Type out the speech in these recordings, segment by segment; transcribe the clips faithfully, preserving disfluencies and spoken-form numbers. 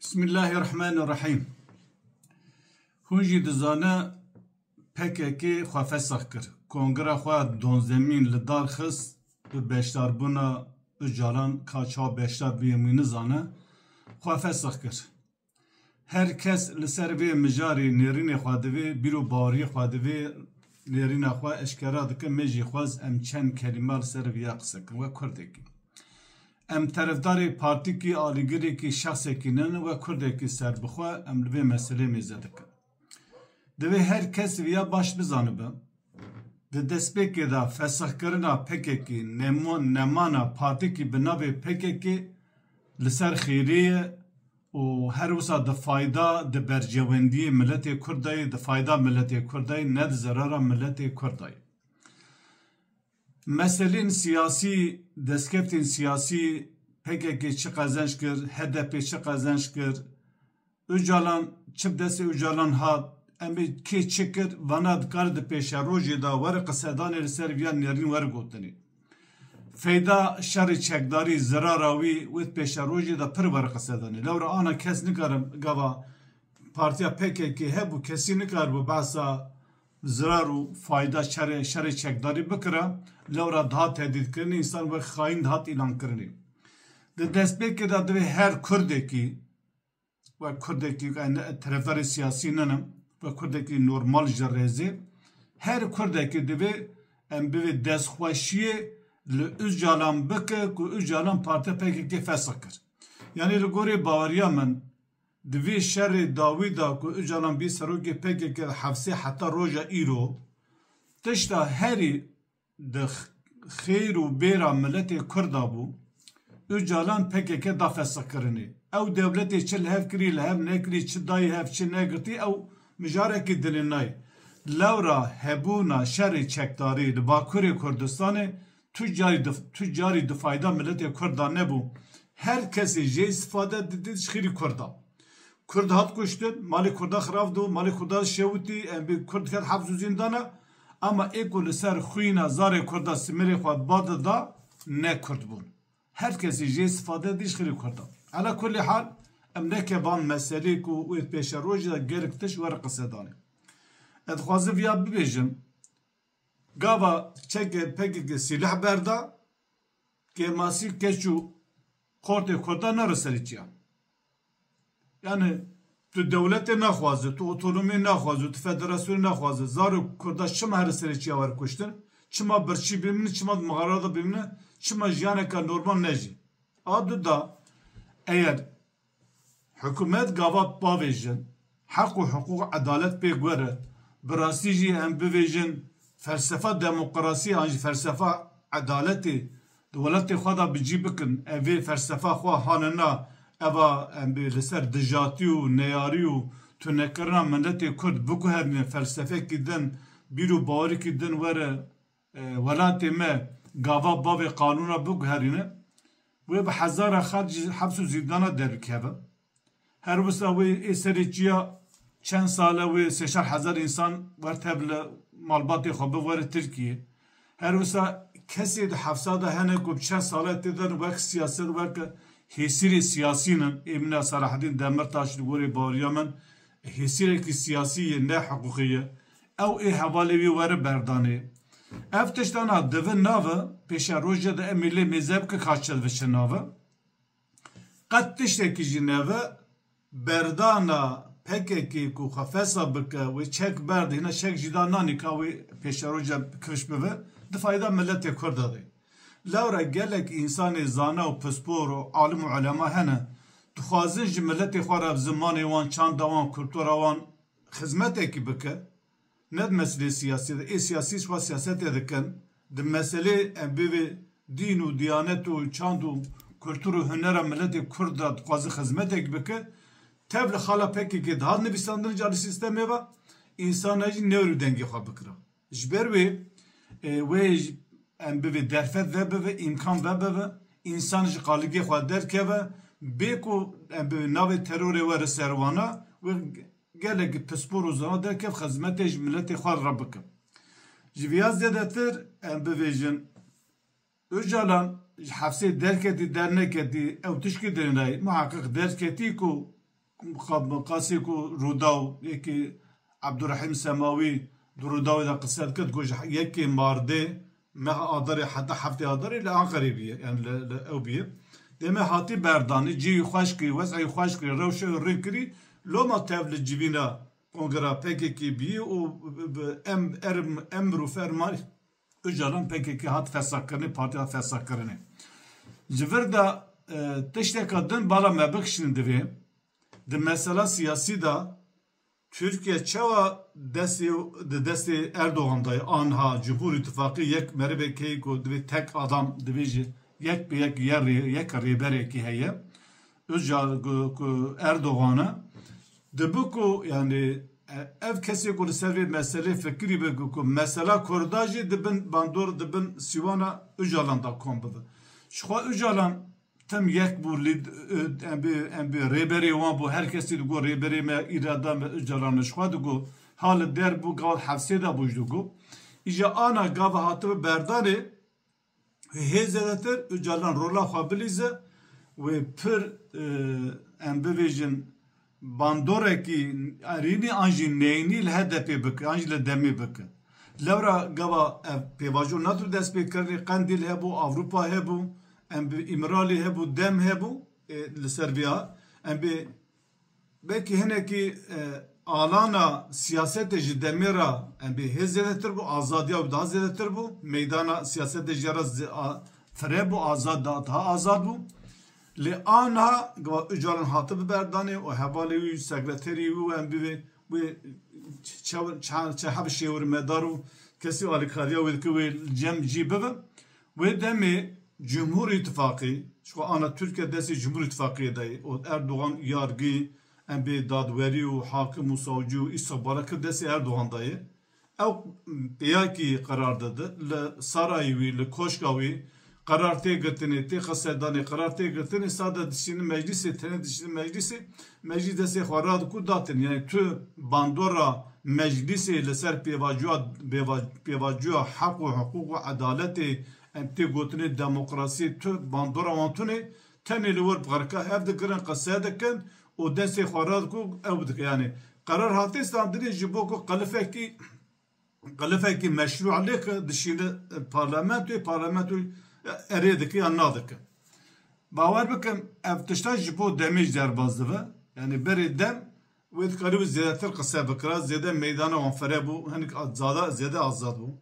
Bismillahirrahmanirrahim. Hûn jî dizane P K K xwe fesix kir. Kongra xwe donzemîn li dar xist, bi beşdarbûna Ocalan ka çawa beşdar bûye min nizane, xwe fesix kir. Her kes li ser vê mijarê nêrînê xwe divê, bîr û baweriyê xwe divê, nêrîna xwe eşkera dike, me jî xwest em çend kelîma li ser viya qise kin, wek Kurdekî. Em terefdarê partîkî, alîgirekî, şexsekî nin, wek Kurdekî serbixwe em li vê meselê mêze dikin. Divê her kes viya baş bizanibe. Di destpêkê de fesixkirina P K K nemo-, nemana partîkî bi navê P K K li ser xêrê ye û her wisa di fayda, di berjewendiyê miletê Kurd de ye, di fayda miletê Kurd de ye, ne di zerara miletê Kurd de ye. Meselên siyasî, destkeftên siyasî, P K K çi qezenc kir, H D P çi qezenc kir, Ocalan çi bi destê Ocalan hat, em ê kê çi kir, vana dikare di pêşerojê de were qisedanê li ser viya nêrîn were gotinê. Feyda şerê çekdarî, zirara wî, wê di pêşerojê de pir were qisedanê. Lewra ana kes nikare gava partiya P K K hebû, kesî nikaribû behsa zirar û fayda şerê, şerê çekdarî bikira. Lewra dihat tehdîdkirinê, însan wek xayîn dihat îlankirinê. Di destpêkê de divê her Kurdekî, wek Kurdekî, yani terefdarê siyasî ninim, wek Kurdekî normal ji rêzê, her Kurdekî divê em bivê destxweşiyê li Ocalan bike ku Ocalan partiya P K K fesix kir. Yani li gorî baweriya min, di vê şerê dawî de ku Ocalan bî serokê P K K di hefsê heta roja îro, tişta herî di xêr û bêra miletê Kurda bû, Ocalan P K K da fesixkirinê. Ew dewletê çi li hev kirî, li hev nekirî, çi dayî hev, çi negirtî, ew mijarekî dilê nayê. Lewra hebûna şerê çekdarî li Bakurê Kurdistanê tu carî di, tu carî di fayda miletê Kurda nebû. Her kesê jê îstifade didî ji xêrî Kurda. Kurd hat kuştin, malê Kurda xirab dû, malê Kurda şewitî, em bi Kurd diket heps û zîndana, ama ê ku li ser xwîna zarê Kurda simirê xwe badida, ne Kurd bûn. Her kesî jê îstifade dî ji xêrê Kurda. Ela kulî hal, em neke van meselê ku wê pêşerojê de gelek tişt were qisedanê. Ez dixwazim viya bibêjim, gava çeke P K K sîleh berda, kêmasî keç û qortê Kurda nere serê çiya. Yani tu dewletê naxwaze, tu otonomiyê naxwaze, tu federasyonê naxwaze, zarok Kurda çima here serê çiya were kuştin? Çima birçî bimîne, çima di mixara de bimîne, çima jiyaneke normal nejî? A du da, eger hikûmet gava bavêjin, heq û hiqûq, edalet pê guhere, bi rastî jî em bivêjin, felsefa demokrasî an jî felsefa edaletê di welatê xwe de bi cî bikin, ev ê felsefa xwe hanina, eva em bê li ser dijatî û neyarî û tunekirina miletê Kurd biguherînin, felsefekî din, bîr û bawerikî din were, e, welatê me gava bavê qanûna biguherîne, wê bi hezara xelk ji heps û zîndana derbikeve. Her wisa wê ê serê çiya çend sal e wê sê çar hezar însan wer tev li malbatê xwe bi were Tirkiyê. Her wisa kesê di hefsa de hene ku bi çend sal e tê de wek siyaset, wek hêsîrê siyasî nin. Ê min a Selahaddîn Demirtaş li gorî baweriya min hêsîrekî siyasî ye, ne hiqûqî ye. Ew ê hevalê wî were berdanê. Ev tiştana divi nave, pêşerojê de em ê lê mêze bikin ka çi divi çi nave. Qet tiştekî jî neve, berdana P K K ku xwe fesa bike, wê çek berde, hîna çek jî da nanî ka wê pêşeroja kifş bibe, di fayda miletê Kurda de. Lewra gelek însanê zana û pispor û alim û ulema hene, dixwazin ji miletê xwe re bi zimanê wan, çanda wan, kultura wan xizmetekî bike. Ne di meselê siyasî de. Ê siyasî ji xwe siyasetê dikin. Di meselê em bivê dîn û diyanet û çand û kultur û hunera miletê Kurd de dixwaze xizmetek bike. Tev li xala P K K dihat nivîsandin ca li sîstemê ve, însana jî newrî dengê xwe bikira. Ji ber wê, e, wê ji, em bivê derfet vebive, îmkan vebive, însan ji qaligê xwe derkeve, bê ku em bivê navê terorê were ser wana, wê gelekî pispor û zana derkev, xizmetê ji miletê xwe re bikin. Ji viya zêdetir em bivêjin, Ocalan ji hefsê derketî derneketî, ew tişkî dinêrayî, muheqeq derketî ku qasê ku Rûdaw yekî Ebdurehîm Semawî di Rûdawê de qise dike, digot ji yekê Mardê meha Adarê heta heftê Adarê li Anqerê bûye, yani li, li ew bûye. Dê me hatî berdanê, cihê xweş kirî, wez'ê xweş kirî, rewşa wî rêk kirî, loma tev li civîna kongreya P K K bûye û bi, bi, em, erm-, emr û fermanê Ocalan P K K hat fesakkirinê, partî hat fesakkirinê. Ji vir de, e, tişteka din bala me bikişînin divê. Di mesela siyasî de Tirkiye çawa destê, di destê Erdogan de ye, anha Cumhur Îttifaqî yek merivek heye ku divê tek adam, divê ji yek bi yek ye rê-, yek rêberekî heye. Ocalan ku, ku Erdogan e. Dibi ku, yani, e, ev kesê ku li ser vê meselê fikirî bike ku mesela Kurda jî di bin bandor, di bin sîwana Ocalan de kom bibe. Ji xwe Ocalan tim yek bû, lîd-, e, em bê, em bê rêberê wan bû, her kesî digot rêberê me, îrada me Ocalan e, ji xwe digot ha li der bû, gava hefsê de bû jî digot. Îja ana gava hatibe berdanê, Hê zêdetir Ocalan rola xwe bilîze, wê pir, e, em bivêjin, bandorekî erînî an jî neyînî li H D P bike, an jî li demê bike. Lewra gava ev pêvajo natu destpêkirinê, Qendîl hebû, Ewropa hebû, em bi Îmralî hebû, dem hebû, e, li ser vê ya. Em bê Belkî hinekî, e, alana siyasetê ji demê re, em bê hê zêdetir bû, azadiya wî daha zêdetir bû, meydana siyasetê jê re zê-, a, fire bû, azad da-, daha azad bû. Lê aniha gava Ocalan hatibi berdanê û hevalê wî, sekreterî wî û em bivê wê çe-, çe-, çeheb şêwirmedar û kesî alîkariya wê dike wê cem cî bibe. Wê demê Cumhur Îttifaqî, ji xwe ana Tirkiye destê Cumhur Îttifaqiyê de ye û Erdogan yargî, em bê dadwerî û hakim û savcî û îstixbarat kir destê Erdogan de ye. Ew pêyakî qerar dide, li sarayê wî, li koşka wî qerar tê girtinê, tê qisedanê, qerar tê girtinê, sade dişînin meclîsê, tenê dişînin meclîsê, meclîs destê xwe radiku datin. Yani tu bandora meclîsê li ser pêvajoya, pêva-, pêvajoya heq û hiqûq û edaletê, em tê gotinê demokrasiyê, tu bandora wan tune, tenê li wir bi xerka hev digirin, qise dikin û destê xwe radiku ew dike. Yani qerar hatê standinê ji bo ku qilifekî, qilifekî meşrû lê ke dişîne parlamentoyê, parlamentoyê erê dike yan nadike. Bawer bikin, ev tişta ji bo demê jî derbas dibe. Yani berê dem wê dikarîbû zêdetir qise bikira, zêde meydana wan fire bû, hinek zada, zêde azad bû.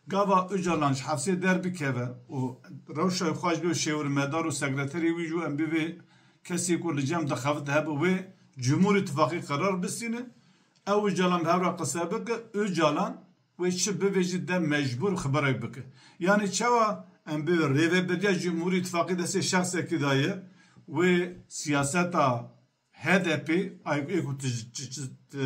Gava Ocalan ji hefsê derbikeve û rewşa xwe ji bo şêwirmedar û sekreterê wî jî em bivê kesê ku li cem dixebit hebe wê Cumhur Îttifaqî qerar bistîne, ew Ocalan bi hev re qise bike, Ocalan wê çi bivêjî de mecbûr xiberek bike. Yani çawa em bi rêveberiya Cumhur Îttifaqî destê şexsekî de ye, wê siyaseta H D P, ay, ê ku tu ji, ji, ji, di,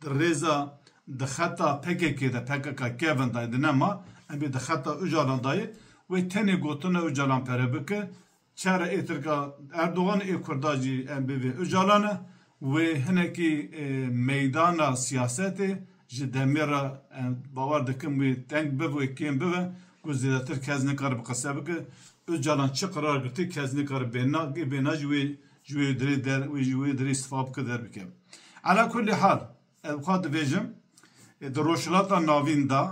di rêza, di xeta P K K de, P K K kevin dayê, di nema, em bê di xeta Ocalan dayê, wê tenê gotina Ocalan pere bike, çare ê Tirka Erdogan, ê Kurda jî em bê vê Ocalan e, wê hinekî, e, meydana siyasetê ji demê re, e, bawer dikim wê teng bibe, wê kêm bibe, ku zêdetir kes nikare bi qise bike. Ocalan çi qerar girtî, kes nikare bêhna, bêhna ji wê, ji wê dirê der, wê ji wê dirê îstifa bike, derbike. Ala kulî hal, ez xwe dibêjim, e, di Rojhilata Navîn de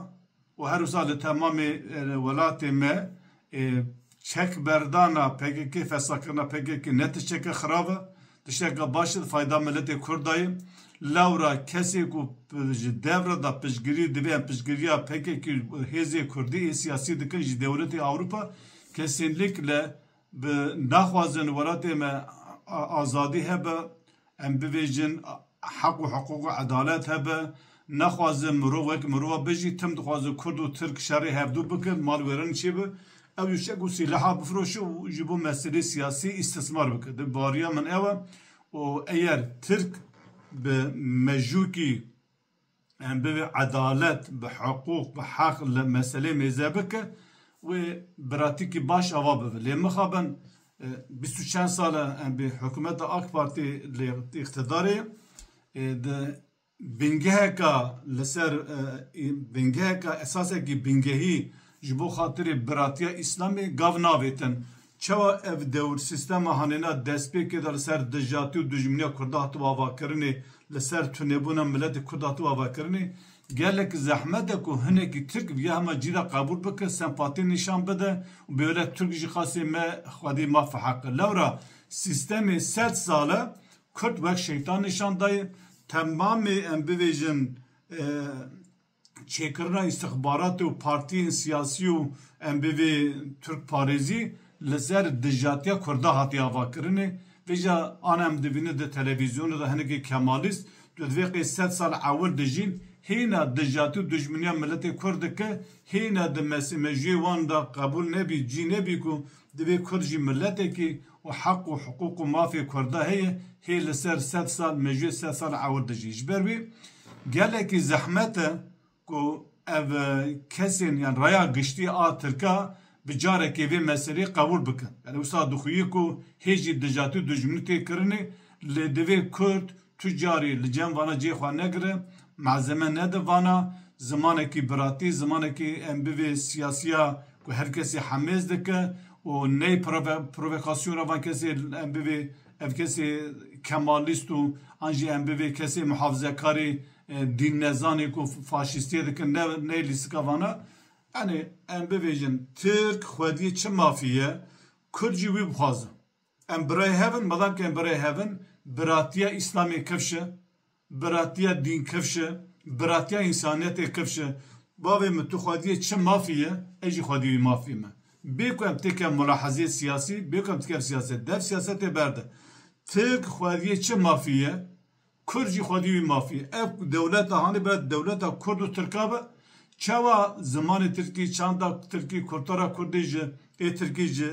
û her wisa li temamê, e, welatê me, e, çekberdana P K K, fesakirina P K K ne tişteke xirab e, tişteke baş e, di fayda miletê Kurd de ye. Lewra kesê ku ji dev re de piştgirî divê, em piştgiriya P K K, hêzê Kurdî ê siyasî dikin ji dewletê Ewropa, kesinlikle bi naxwazin welatê me a-, azadî hebe, em bivêjin heq û hiqûq û edalet hebe, nexwazin mirov wek mirova bijî, tim dixwazin Kurd û Tirk şerê hevdû bikin, malwêranî çêbe, ew jî çek û sîleha bifiroşe û ji bo meselê siyasî îstismar bike. Di bariya min ew e û eyer Tirk bi mejûkî em bivê edalet, bi hiqûq, bi heq li meselê mêze bike, wê biratîkî baş ava bibe. Lê mixabin, e, bîst û çend sal e em bi hikûmeta AK Partî li îqtidarê, e, di bingeheka li ser, e, bingeheka esasekî bingehî ji bo xatirê biratiya Îslamê gav navêtin. Çawa ev dewr sîstema hanêna destpêkê de li ser dijatî û dijminiya Kurda hatibe avakirinê, li ser tunebûna miletê Kurd hatibe avakirinê, gelek zehmet e ku hinekî Tirk viya hema cî de qebûl bike, sempatî nîşan bide û bê wele Tirk jî qasê me xwedî maf û heq e. Lewra sîstemê sed sal e Kurd wek şeytan nîşan daye. Temamê em bivêjin, e, çêkirina îstixbaratê û partiyên siyasî û em bivê Tirk parêzî li ser dijatiya Kurda hatiye avakirinê. Vêca an em dibînin di televîzyonê de hinekî Kemalîst, tu divê qey sed sal ewil dijîn, hêna dijatî û dijminiya miletê Kurd dike, hêna di mesî mejûyê wan de qebûl nebî, cî nebî ku divê Kurd jî miletekî û heq û hiqûq û mafê Kurda heye, hê li ser sed sal, mejûyê sed sal ewil dijî. Ji ber wî gelekî zehmet e ku ev, e, kesên, yan raya giştî a Tirka bi carekê vê meseleyê qebûl bikin. Yani wisa dixuye ku hê jî dijatî û dijminî tê kirinê, lê divê Kurd tu carî li cem vana cihê xwe negire, malzeme nede vana, zimanekî biratî, zimanekî em bivê siyasiya ku her kesê hemêz dike û ney prove-, provokasyona van kesê em bivê ev kesê Kemalîst û an jî em bivê kesê muhafizekarê, e, dînnezanê ku faşîstiyê dikin, ne, ne lîstika vana. Yanî em bivêjin, Tirk xwediyê çi mafî ye? Kurd jî wî bixwaze. Em birayê hev in, madam ke em birayê hev in, biratiya Îslamê kifş e, biratiya dîn kifş e, biratiya însaniyetê kifş e. Bavê min, tu xwediyê çi mafî ye? Ez jî xwediyê wî mafî me. Bê ku em têke mulahezê siyasî, bê ku em têke siyaset, dev siyasetê berde. Tirk xwediyê çi mafî ye? Kurd jî xwedî wî mafî. Ev dewleta hanê bira dewleta Kurd û Tirka be, çawa zimanê Tirkî, çanda Tirkî, kultura Kurdî ji ê Tirkî ji,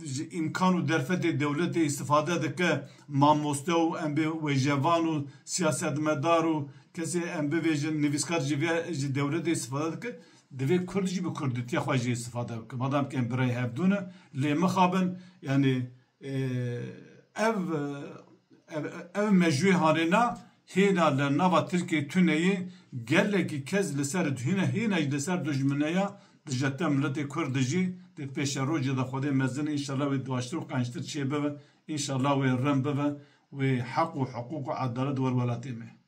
ji îmkan û derfetê dewletê îstifade dike, mamoste û em bê wêjevan û siyasetmedar û kesê em bivêjin nivîskar ji vê, ji dewletê îstifade dike, divê Kurd jî bi kurdîtiya xwe jî îstifade bike. Madam ke em birayê hevdû ne, lê mixabin, yanî, Ee, ev, ev, ev mejûyê hanêna hêna li nava Tirkiyê tune ye, gelekî kes li ser hîna, hîna jî li ser dijmineya dijete miletê Kurd dijî, di pêşerojê de Xwedê mezin înşallah wê diwaştir û qençtir çê bibe, înşallah wê rind bibe, wê heq û hiqûq û edalet wer welatê me.